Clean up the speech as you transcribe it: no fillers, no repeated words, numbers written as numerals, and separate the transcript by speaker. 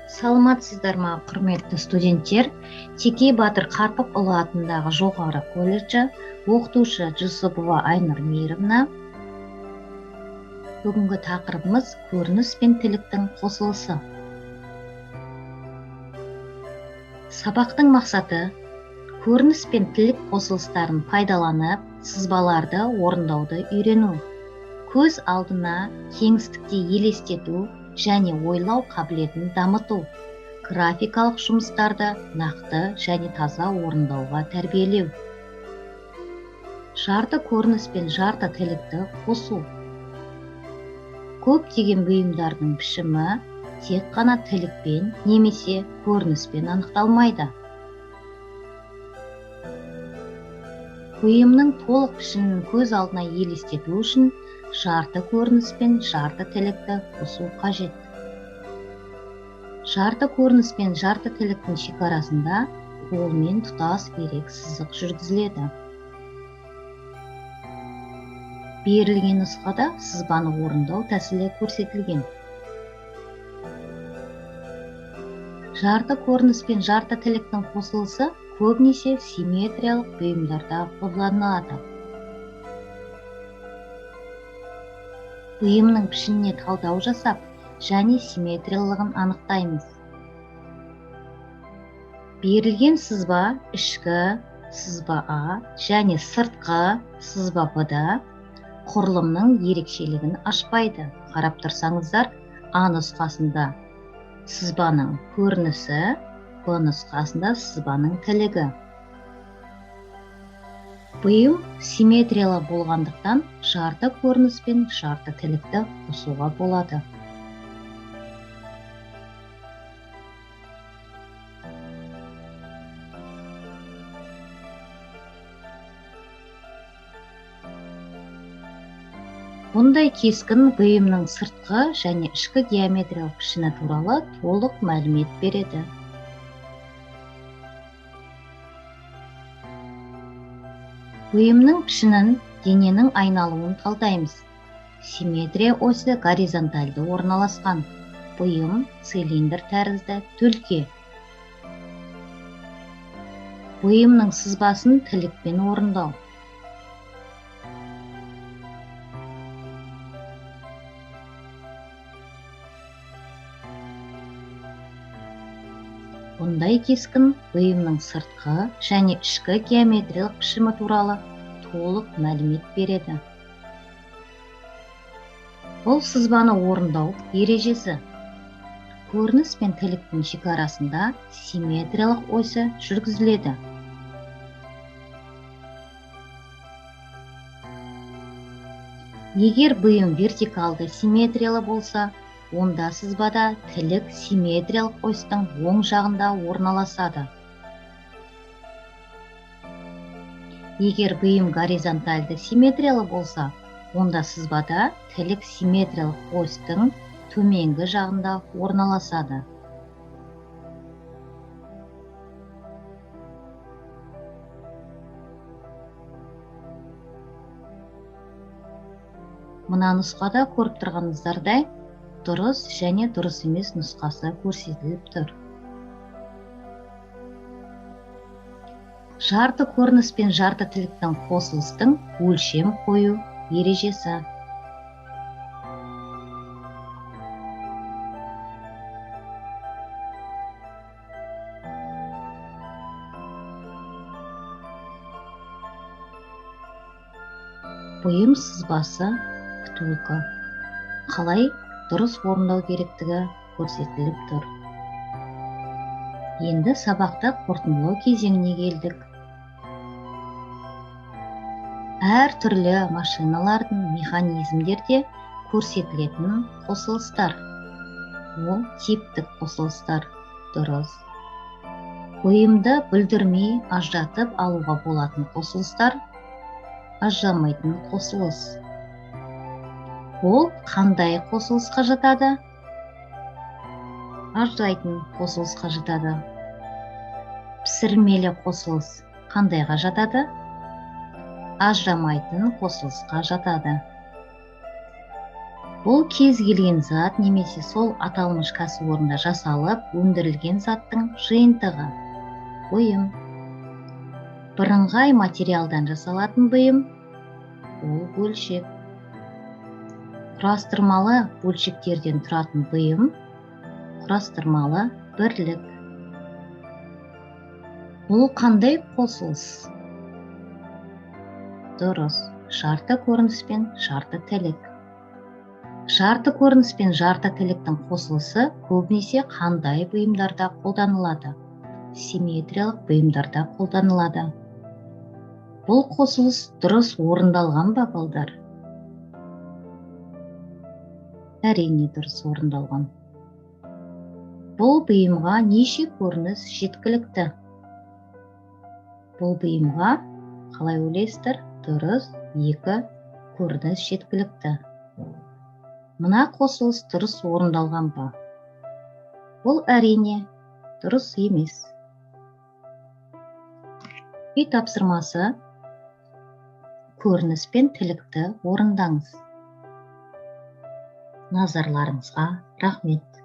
Speaker 1: Саламатсыздар ма, құрметті студенттер? Текей батыр Қарпықұлы атындағы жоғары колледжі, оқытушы Жүсіпова Айнұр Мейіровна. Бүгінгі тақырыбымыз көрініс пен тіліктің қосылысы. Сабақтың мақсаты көрініс пен тілік қосылыстарын пайдаланып, сызбаларды орындауды үйрену, көз алдына кеңістікте елестету және ойлау қабілетін дамыту, графикалық жұмыстарды нақты және таза орындауға тәрбиелеу. Жарты көрініс пен жарты тілікті қосу. Көптеген бұйымдардың пішімі тек қана тілікпен немесе көрініспен анықталмайды. Бұйымның толық пішінін көз алдына елестету үшін жарты көрініс пен жарты тілікті қосу қажет. Жарты көрініс пен жарты тіліктің шекарасында қолмен тұтас ирек сызық жүргізіледі. Берілген нұсқада сызбаны орындау тәсілі көрсетілген. Жарты көрініс пен жарты тіліктің қосылысы көбінесе симметриялық бұйымдарда қолданылады. Бұйымның пішініне талдау жасап, және симметриялығын анықтаймыз. Берілген сызба ішкі сызба А және сыртқы сызба Б-да құрылымның ерекшелігін ашпайды. Қарап тұрсаңыздар, А нұсқасында сызбаның көрінісі, Б нұсқасында сызбаның тілігі. Бұйым симметриялы болғандықтан жарты көрініс пен жарты тілікті қосуға болады. Бұндай кескін бұйымның сыртқы және ішкі геометриялық пішіні туралы толық мәлімет береді. Бұйымның пішінін дененің айналуын талдаймыз. Симметрия осі горизонтальды орналасқан. Бұйым цилиндр тәрізді төлке. Бұйымның сызбасын тілікпен орындау. Бұндай кескін бұйымның сыртқы және ішкі геометриялық пішімі туралы толық мәлімет береді. Бұл сызбаны орындау ережесі. Көрініс пен тіліктің шекарасында симметриялық осі жүргізіледі. Егер бұйым вертикалды симметриялы болса, онда сызбада тілік симметриялық осьтің оң жағында орналасады. Егер бұйым горизонтальды симметриялы болса, онда сызбада тілік симметриялық осьтің төменгі жағында орналасады. Мына нұсқада көріп тұрғаныңыздардай, дұрыс және дұрыс емес нұсқасы көрсетіліп тұр. Жарты көрініс пен жарты тіліктің қосылыстың өлшем қою ережесі. Бұйым сызбасы втулка. Қалай дұрыс орындау керектігі көрсетіліп тұр. Енді сабақты қорытындылау кезеңіне келдік. Әр түрлі машиналардың, механизмдерде көрсетілетін қосылыстар. Ол типтік қосылыстар. Дұрыс. Бұйымды бүлдірмей ажыратып алуға болатын қосылыстар, ажырамайтын қосылыс. Ол қандай қосылысқа жатады? Ажырайтын қосылысқа жатады. Пісірмелі қосылыс қандайға жатады? Ажырамайтын қосылысқа жатады. Бұл кез келген зат немесе сол аталмыш кәсіпорында жасалып, өндірілген заттың жиынтығы. Бұйым. Бірыңғай материалдан жасалатын бұйым ол бөлшек. Құрастырмалы бөлшектерден тұратын бұйым құрастырмалы бірлік. Бұл қандай қосылыс? Дұрыс, жарты көрініс пен жарты тілік. Жарты көрініс пен жарты тіліктің қосылысы көбінесе қандай бұйымдарда қолданылады? Симметриялық бұйымдарда қолданылады. Бұл қосылыс дұрыс орындалған ба, балдар? Әрине, дұрыс орындалған. Бұл бұйымға неше көрініс жеткілікті? Бұл бұйымға, қалай ойлайсыздар? Дұрыс, 2 көрініс жеткілікті. Мына қосылыс дұрыс орындалған ба? Бұл әрине дұрыс емес. Үй тапсырмасы: көрініс пен тілікті орындаңыз. Назарларыңызға рахмет.